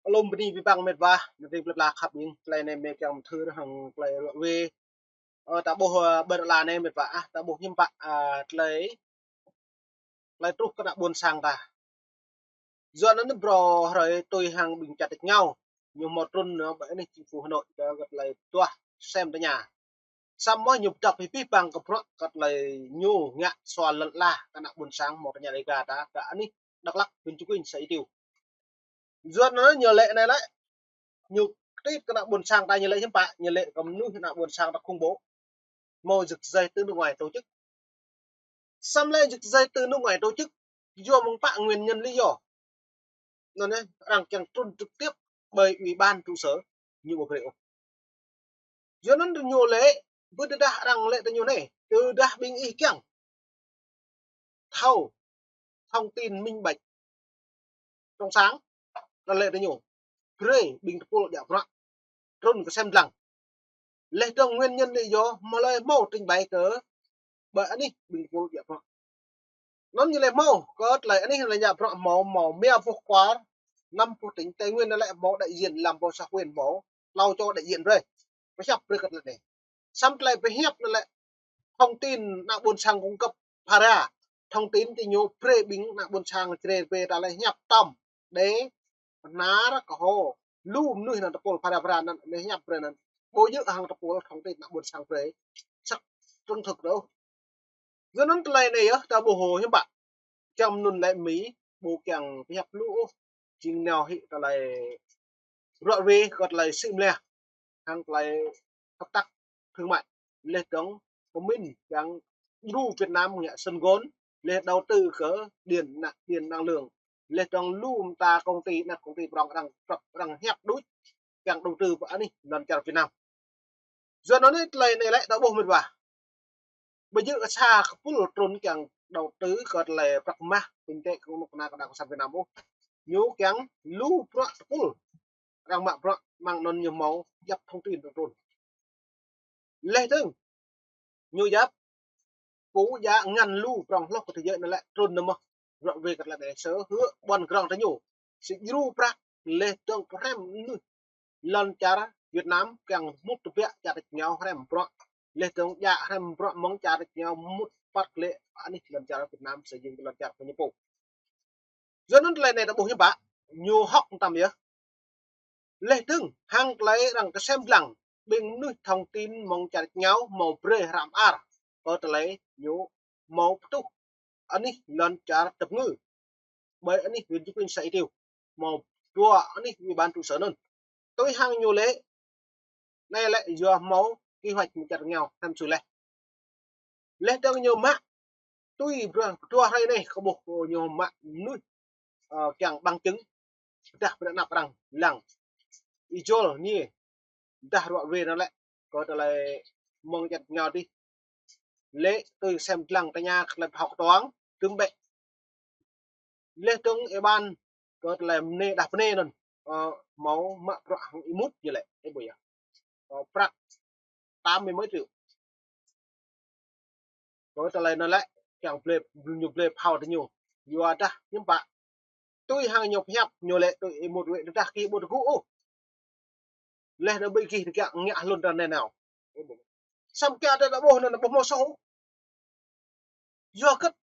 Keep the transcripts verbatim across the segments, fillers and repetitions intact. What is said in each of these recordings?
Alum bơni abih bang mĕt wa, mĕt wa plơi pla khăp ƀing, tơlơi anai mĕt kiăng mơthưr hăng tơlơi ruă wê. Ơ, ta ƀuh, ơ, ƀơi ala anai mĕt wa, ah, ta ƀuh hiư̆m pă, ah, tơlơi, tơlơi truh kơ ană ƀôn sang ta. Yua anŭn brơi hrơi tui hăng ƀing čar tač rơngiao, ñu hmâo trŭn nao ƀơi anih chính phủ Hà Nội kơ, kơ tơlơi tuah sem tơña. Samơ̆ ñu pơdŏp abih bang kơ bruă kơ tơlơi ñu ngă sua lŏn ala kơ ană ƀôn sang hmâo tơña Dega ta kơ anih Dak Lak, huyện Cư Kuin, xã Y Tieu. Yua anŭn ñu lĕ anai lĕ, ñu kơtit kơ ană ƀôn sang ta, ñu lĕ hiư̆m pă, ñu lĕ kơ mơnuih ană ƀôn sang ta khủng bố, hmâo rơ̆k rơjai từ nước ngoài tổ chức. Samơ̆ lĕ rơ̆k rơjai từ nước ngoài tổ chức, yua mơ̆ng pă nguyên nhân lý do. Anŭn anai, arăng kiăng trŭn trực tiếp ƀơi ủy ban trụ sở, ñu ƀu brơi ôh. Yua anŭn ñu lĕ, ƀơi tơdah arăng lĕ tơ ñu anai, tơdah ƀing ih kiăng thâo thông tin minh bạch trong sáng, arăng lĕ tơ ñu, brơi ƀing tơpul djă bruă trŭn kơ sem lăng. Leh dơ̆ng nguyên nhân lý do mơ̆ lơi hmâo trình bày kơ ƀơi anih ƀing tơpul djă bruă. Anŭn ñu lĕ hmâo kơ tơlơi anih lĕ djă bruă hmâo, hmâo mia boh kwar, năm boh tỉnh Tây Nguyên lĕ hmâo đại diện, năm boh xã huyện hmâo, tlâo čô đại diện brơi. Pơhiăp brơi kơ tơlơi anai. Samơ̆ tơlơi pơhiăp anŭn lĕ thông tin ană ƀôn sang cung cấp phara. Thông tin tơ ñu brơi ƀing ană ƀôn sang Jrai brơi ta lĕ hiăp tơm. Đe, Bahnar, Kơho. Lu mơnuih anŭn tơpul phara phara anŭn lĕ hiăp brơi anŭn. Ƀu djơ̆ hăng tơpul thông tin ană ƀôn sang brơi săk trung thực đôč. Yua anŭn tơlơi anai yơh, ta ƀuh hiư̆m pă. Čang mơnŭn lĕ Mi, ƀu kiăng pơhiăp lu ôh. Jing nao hĭ tơlơi ruă wê kơ tơlơi sĭ mơlia hăng tơlơi hợp tác thương mại. Leh dơ̆ng pơmĭn kiăng djru Việt Nam ngă sân gôn, leh đầu tư kơ điện năng, điện năng lượng. Leh dơ̆ng lu mơta công ty, anăp công ty prŏng arăng, prŏng arăng hiăp đôč kiăng đầu tư ƀơi anih lŏn čar Việt Nam. Yua anŭn anai tơlơi anai lĕ ta ƀuh mĕt wa. Ƀu djơ̆ sa kơpul trŭn kiăng đầu tư kơ tơlơi prăk mah, kinh tế kơ mơ̆ng kơna kơ Đảng Cộng sản Việt Nam ôh. Ñu kiăng lu bruă tơpul arăng mă bruă, mơ̆ng anŭn ñu hmâo djăp thông tin trŭn. Leh dơ̆ng ñu djăp pŭ djă ngăn lu prŏng hloh kơ thế giới anŭn lĕ trŭn nao mơ̆. Bruă wê kơ tơlơi anai sơ hứa ƀuăn krong tơ ñu. Sĭ djru prăk leh dơ̆ng pơhrăm mơnuih lŏn čar Việt Nam kiăng mŭt tơbiă čar tač rơngiao hrăm bruă. Leh dơ̆ng djă hrăm bruă mơ̆ng čar tač rơngiao mŭt păt lĕ anih lŏn čar Việt Nam, xây dựng lŏn čar kơ ñu pô. Yua anŭn tơlơi anai ta ƀuh hiư̆m pă, ñu hŏk tăm yơh. Leh dơ̆ng hăng tơlơi arăng kơsem lăng ƀing mơnuih thông tin mơ̆ng čar tač rơngiao hmâo brơi hrăm ar kơ tơlơi ñu hmâo pơtuh anih lŏn čar Dap Ngư, ƀơi anih huyện Cư Kuin, xã Y Tieu, hmâo dua anih ủy ban trụ sở anŭn. Tui hăng ñu lĕ, anai lĕ yua hmâo kế hoạch mơ̆ng čar tač rơngiao hrăm sui leh. Leh dơ̆ng ñu mă, tui bruă dua hrơi anai kơ ƀuh ñu mă mơnuih, ơ, kiăng bằng chứng, pơdah pơdah anăp arăng lăng. Ijol ñu, pơdah ruă wê anŭn lĕ, kơ tơlơi mơ̆ng čar tač rơngiao dih. Lĕ tui sem lăng tơña kơ tơlơi pơhŏk tuang, tơm bĕ. Leh dơ̆ng ê ƀan kơ tơlơi mơnê đah pơnê anŭn, ơ, hmâo mă bruă hăng êmut ñu lĕ, ê ƀuh yơh. Ơ, prăk tám mươi mấy triệu. Kơ tơlơi anŭn lĕ, kiăng blơi, ñu blơi phao tơ ñu. Yua dah hiư̆m pă. Tui hăng ñu pơhiăp, ñu lĕ tui êmut wê dah kơ ƀu tơgŭ ôh. Leh anŭn ƀơi gih tơgă ngă hlŭn ta anai nao. Samơ̆ kiăng ta ƀuh anŭn ƀu hmâo soh. Yua hơget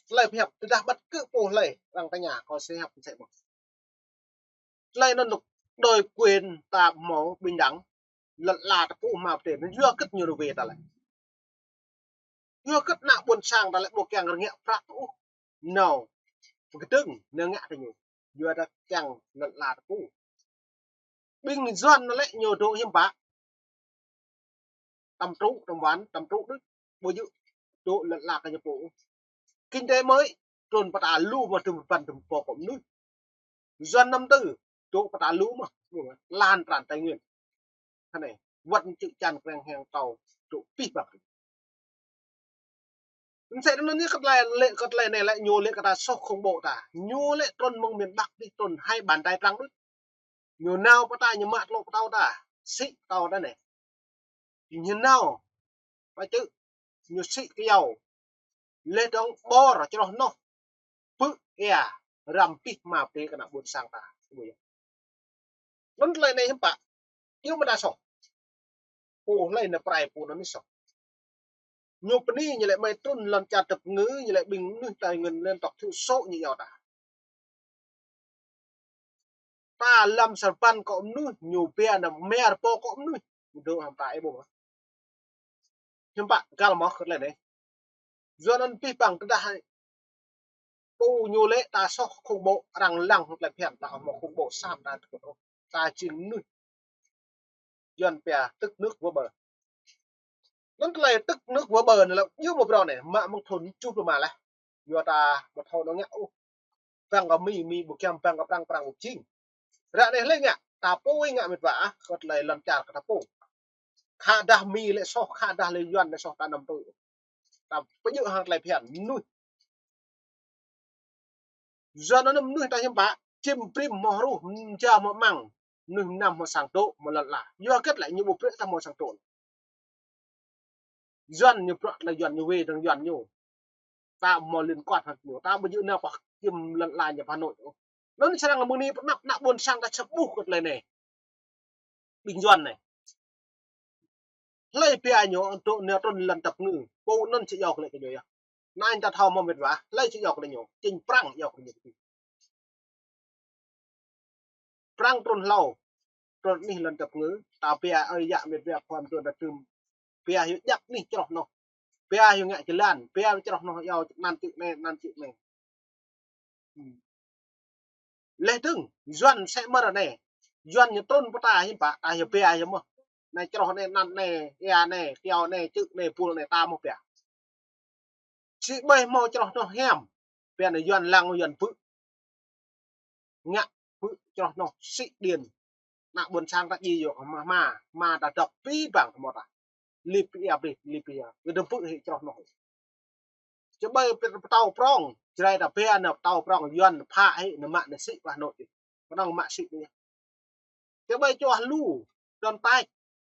tơlơi pơhiăp tơdah ƀăt kơ pô hlơi arăng tơña kơ sĕ hiăp sĕ ƀuh. Tơlơi anŭn đòi quyền ta hmâo bình đẳng. Lŏn ala ta pô hmâo pơtê. Yua hơget ñu ruă wê ta lĕ. Yua hơget ană ƀôn sang ta lĕ ƀu kiăng rơngiă prăk ôh. Nao pơkơdơ̆ng nao ngă tơ ñu. Yua ta kiăng lŏn ala ta pô. Ƀing Yuan anŭn lĕ ñu dŏ hiư̆m pă. Tăm tru, tăm ƀuăn, tăm tru đôč. Ƀu djơ̆ dŏ lŏn ala kơ ñu pô. Kinh tế mới, trŭn pơta lu mơ̆ tơm pơpăn tơm pô kơ mơnuih. Yuan năm tư, dŏ pơta lu mơ̆, lan tràn Tây Nguyên. Hơnai, wơ̆t čư̆ čan kreng heng tâo, dŏ pih băk. Mơsĕ anŭn ñu kơ tơlơi lĕ, kơ tơlơi anai lĕ ñu lĕ kơ ta soh khủng bố ta. Ñu lĕ trŭn mơ̆ng miền Bắc dih trŭn hai bàn tay trắng đôč. Ñu nao pơtă ñu mă tlŏ pơtâo ta. Sĭ pơtâo ta anai. Ñu nao pơčư̆, ñu sĭ kơyâo. Leh dơ̆ng ƀôr čroh noh. Pư̆ ia, răm pih hmâo pơtê kơ ană ƀôn sang ta. Anŭn tơlơi anai hiư̆m pă. Yua mơ̆ ta soh. Pô hlơi anai pơrai pô anŭn soh. Ñu pơni ñu lĕ mơi trŭn lŏn čar tơpơngư, ñu lĕ ƀing mơnuih tai ngưn lĕ tŏk thiểu số ñu yua ta. Ta lăm sơrbăn kơ mơnuih, ñu pia anăm mer pô kơ mơnuih. Ñu dŏ hăng ta ih ƀuh. Hiư̆m pă găl mơ̆ kơ tơlơi anai. Yua anŭn pih păng tơdah pô ñu lĕ ta soh khủng bố, arăng lăng hăng tơlơi phiăn ta hmâo khủng bố sat ta tơkut ôh. Ta jing mơnuih. Yuan pia tức nước vỡ bờ. Anŭn tơlơi tức nước vỡ bờ anai lĕ yua mơ̆ phrâo anai, mă mơ̆ng thŭn tơjuh pluh rơma laih. Yua ta ƀu thâo anŏ ngă ôh. Păng kơ Mi, Mi ƀu kiăng, păng kơ Prăng, Prăng ƀu jing. Ră anai hlơi ngă, ta pô ih ngă mĕt wa ah, kơ tơlơi lŏn čar kơ ta pô. Khă dah Mi lĕ soh, khă dah lĕ Yuan lĕ soh ta anăm tui. Ta pơjơ̆ hăng tơlơi phiăn mơnuih. Yua anŭn mơnuih ta hiư̆m pă, čim prim hmâo hruh, mơja hmâo amăng, mơnuih mơnam hmâo sang dŏ, hmâo lŏn ala. Yua hơget lĕ ñu ƀu brơi ta hmâo sang dŏ. Yuan ñu bruă tơlơi Yuan ñu wai dơ̆ng Yuan ñu. Ta hmâo liên quan hăng ñu, ta ƀu djơ̆ nao pơ čim lŏn ala ñu pơ Hà Nội. Anŭn srăng mơ̆ng anai pơanăp ană ƀôn sang ta sơƀuh kơ tơlơi anai. Ƀing Yuan anai. Hlơi pia ñu, dŏ nao trŭn lŏn tơpơngư. Pô anŭn či yua kơ lĕ kơ ñu yơh. Anai ta thâo mơ̆ mĕt wa, hlơi či yua kơ lĕ ñu. Jing Prăng yua kơ lĕ ñu. Prăng trŭn hlâo. Trŭn anih lŏn tơpơngư. Ta pia ơi yă mĕt wa khua mơtuan ta tơm. Pia hyu djăp anih čroh anŏ. Pia hyu ngă jơlan. Pia čroh anŏ yua anăn čư̆ anai, anăn čư̆ anai. Hmm. Laih dơ̆ng, Yuan sĕ mơ̆r anai. Yuan ñu trŭn pơ ta hiư̆m pă, ta hyu pia hyu mơ̆. Anai čroh anai, anăn anai, ia anai, kyâo anai, čư̆ anai, pul anai, ta mơ̆ pia. Sĭ ƀơi hmâo čroh anŏ hiam. Pia anai Yuan lăng Yuan pư̆. Ngă pư̆ čroh anŏ sĭ điện. Ană ƀôn sang ta djai yua kơ hma, hma, hma ta dŏ pĭ bang kơ mơta. Lip ia brih, lip ia. Kơ dơ̆m pư̆ hĭ čroh anŏ. Sĭ ƀơi pơtâo prong, Jrai ta pia anai pơtâo prong, Yuan phă hĭ, anai mă anai sĭ pơ Hà Nội. Kơnơ̆ng mă sĭ anai. Sĭ ƀơi čuah lu, đon tač.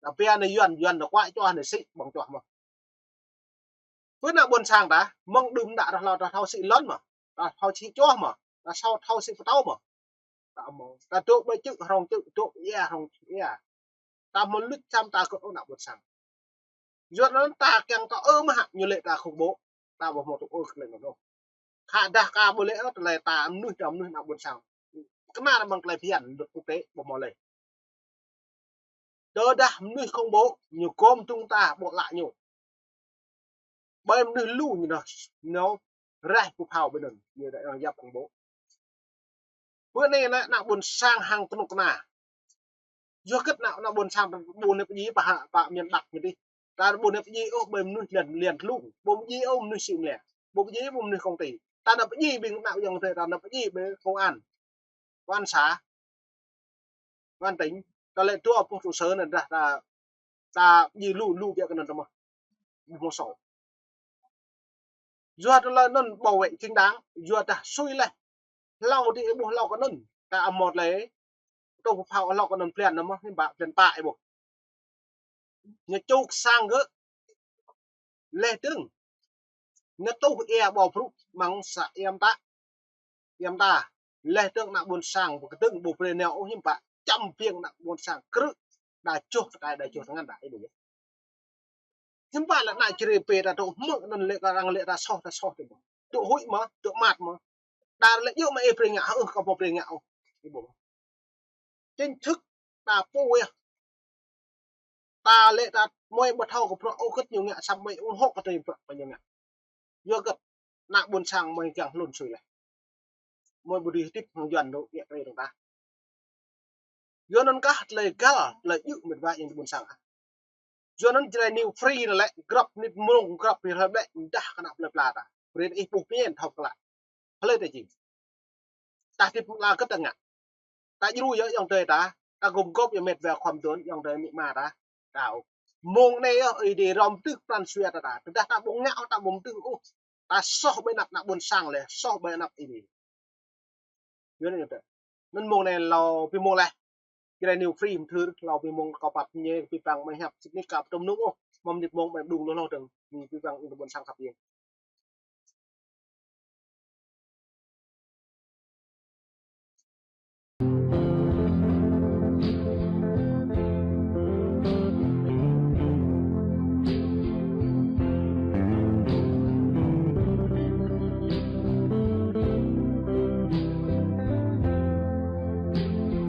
Ta pia anai Yuan, Yuan anai kuă čuah anai sĭ, ƀơ̆ng čuah mơ̆. Pơ ană ƀôn sang ta, mơ̆ng đưm đă rơh hlâo ta thâo sĭ lŏn mơ̆, ta thâo sĭ čuah mơ̆, ta thâo, thâo sĭ pơtâo mơ̆. Ta mơ̆, ta dŏ ƀơi čư̆, hrŏng čư̆, dŏ ia, hrŏng ia. Ta mơ̆ luč sam ta kơ ană ƀôn sang. Yua anŭn ta kiăng ta ơ mơ̆ hă, ñu lĕ ta khủng bố. Ta ƀu hmâo tŭ ơ kơ lĕ anŭn ôh. Khă dah ka ƀu lĕ ơ, tơlơi ta mơnuih, ta mơnuih ană ƀôn sang. Kơnar mơ̆ng tơlơi phiăn luật quốc tế ƀu hmâo lĕ. Tơdah mơnuih khủng bố, ñu gom dŭng ta ƀu lă ñu. Ƀơi mơnuih lu ñu nao, nao raih pơphao ƀơi anŭn, ñu đa arăng yap khủng bố. Pơ anai ană, ană ƀôn sang hăng kơnuk kơna. Yua hơget ană, ană ƀôn sang ƀu anai pơdjai pơ ha, pơ miền Bắc ñu dih. Ta ƀu anai pơdjai ôh ƀơi mơnuih lian, lian tlung. Ƀu pơdjai ôh mơnuih sĭ mơlia. Ƀu pơdjai ôh mơnuih công ty. Ta anai pơdjai ƀing ană ayŏng adơi, ta anai pơdjai ƀơi công an. Công an xã. Công an tỉnh. Ta lĕ dua pluh trụ sở anŭn dah ta, ta pơdjai lu, lu biă kơ anŭn ta mơ̆. Ƀu hmâo sô. Yua tơlơi anŭn bảo vệ chính đáng, yua dah sui laih. Hlâo dih ih ƀuh hlâo kơ anŭn. Ta hmâo tơlơi tŭ pơphao hlâo kơ anŭn blan anŭn mơ̆, hiư̆m pă blan pă ih ƀuh. Ñu čuk sang gơ̆. Laih dơ̆ng. Ñu tuh ia ƀâo brŭ mơ̆ng să iam ta. Iam ta. Laih dơ̆ng ană ƀôn sang pơkơdơ̆ng ƀu brơi nao ôh hiư̆m pă. Čăm biêng ană ƀôn sang krư̆. Đa čuh tơkai, đa čuh tơngan đa ih ƀuh yơh. Hiư̆m pă lĕ ană Jrai pê ta dŏ hmư̆ anŭn lĕ kơ arăng lĕ ta soh, ta soh tơ̆ mơ̆. Dŏ huĭ mơ̆, dŏ măt mơ̆. Đa lĕ yơh mă ih brơi ngă, ơ, kâo ƀu brơi ngă ôh. Ih ƀuh. Chính thức ta pô yơh. Ta lĕ ta mơi ƀu thâo kơ bruă ôh hơget ñu ngă, samơ̆ mơi ủng hộ kơ tơlơi bruă pơ ñu ngă. Yua hơget ană ƀôn sang mơi kiăng hlŭn sui laih. Mơi ƀu dưi hơdip hăng Yuan dŏ, ia tơlơi dơ̆ng ta. Yua anŭn kah tơlơi găl, tơlơi djơ̆ mĕt wa ayŏng adơi ƀôn sang ah. Yua anŭn Jrai New Free anŭn lĕ, grăp mơnit mông, grăp ƀing hlơi ƀlĕ, mơdah kơ ană plơi pla ta. Brơi ih ƀuh pơmĭn thâo klă. Hlơi ta jing. Ta hơdip mơ̆ng ala hơget ta ngă. Ta djru yơh ayŏng adơi ta, ta gum gôp yơh mĕt wa khua mơtuan, ayŏng adơi amĭ ama ta. Ta ôh. Mông anai yơh, Ơi Adai rŏm tưh pran jua ta ta. Tơdah ta ƀu ngă ôh, ta ƀu mơtưh ôh. Ta soh ƀơi anăp ană ƀôn sang lĕ, soh ƀơi anăp Ơi Adai. Yua anŭn yơh ta. Anŭn mông anai hlâo pi mông laih. Jrai New Free mơthưr, hlâo pi mông kâo pap ñe, pi păng mơi hiăp, sĭt nik ka pơtŭm nŭng ôh. Mơ̆ng mơnit mông mơi đung lu hlâo dơ̆ng. Pi păng ung tơ ƀôn sang khăp yơh.